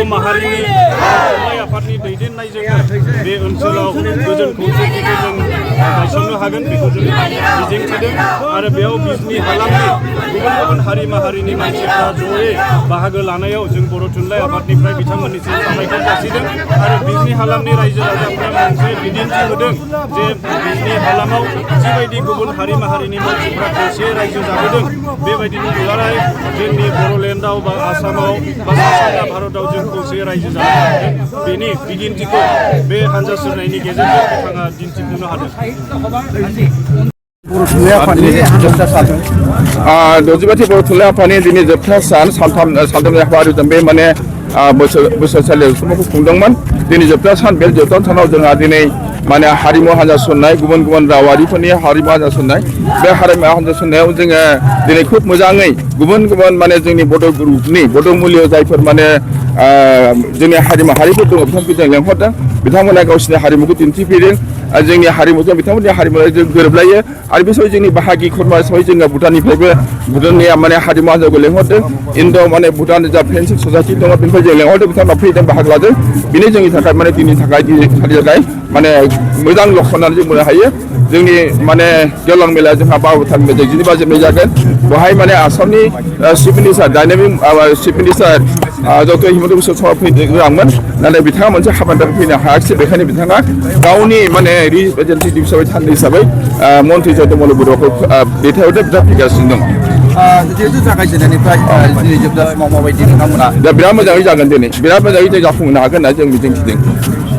बर' माहारिनि थुनलाइ आफादनि दैदेननायजों बे ओनसोलाव गोजोन खौसेथिखौ जों गायसननो हागोन बेखौ जों मिजिंथिदों आरो बेयाव बिजनि हालामनि गुबुन गुबुन हारि माहारिनि मानसिफ्रा जयै बाहागो लानायाव जों बर' थुनलाइ आफादनिफ्राय बिथांमोननिसिम साबायखर जासिदों आरो बिजनि हालामनि रायजो राजाफ्रा मोनसे बिदिन्थि होदों जे बिजनि हालामाव जिबायदि गुबुन हारि माहारिनि मानसिफ्रा खौसे रायजो जाबोदों बेबायदिनो दुलाराय जोंनि बर'लेण्डआव बा आसामाव बा सा-सानजा भारताव जों खौसे रायजो जाबोदों बेनि बिदिन्थिखौ बे हानजा सुरनायनि गेजेरजों बिथाङा दिन्थिफुंनो हादों। दजिबाथि बर' थुनलाइ आफादनि दिनै जोबथा सान सानथामनि हाबाफारिजों बे माने बोसोरसालियाव समावखौ खुंदोंमोन दिनै जोबथा सान बे जोबथा सानाव जोंहा दिनै माने हारिमु हान्जा सुरनाय गुबुन गुबुन रावारिफोरनि हारिमु हान्जा सुरनाय बे हारिमु हान्जा सुरनायाव जोङो दिनै खुब मोजाङै गुबुन गुबुन माने जोंनि बड' ग्रुपनि बड' मुलियाव जायफोर माने जोंनि हारि माहारिफोर दङ बिथांमोनखौ जों लेंहरदों बिथांमोना गावसिनि हारिमुखौ दिन्थिफैदों जोंनि हारिमुजों बिथांमोननि हारिमुजों जों गोरोबलायो आरो बे समाव जोंनि बाहागि खुरमा हिसाबै जोङो भुटाननिफ्रायबो भुटाननि माने हारिमु हान्जाखौ लेंहरदों इन्ड' माने भुटान जा फेन्सिं ससाइटि दङ बेनिफ्राय जों लेंहरदों बिथांमोना फैदों बाहागो लादों बेनो जोंनि थाखाय माने दिनैनि थाखाय माने मोजां लक्षण होननानै जों बुंनो हायो जोंनि माने गेवलां मेलाया जोंहा 12 मेजर 12 जोबनाय जागोन बेवहाय माने आसामनि chief minister dynamic chief minister doctor Himanta Biswa Sharma फैनो गोनांमोन नाथाय बिथाङा मोनसे हाबानि थाखाय फैनो हायाखिसै बेखायनो बिथाङा गावनि माने रिप्रेजेन्टेटिभ हिसाबै थान्दै हिसाबै मन्त्रि जयदमल बरुवाखौ दैथायहरदों बिथाङा फैगासिनो दं। जिहेतु जागायजेननायनिफ्राय दिनै जोबजासिमाव माबायदि नोंथांमोना दा बिराद मोजाङै जागोन दिनै बिराद मोजाङै जों जाफुंहोनो हागोन होनना जों मिजिंथिदों।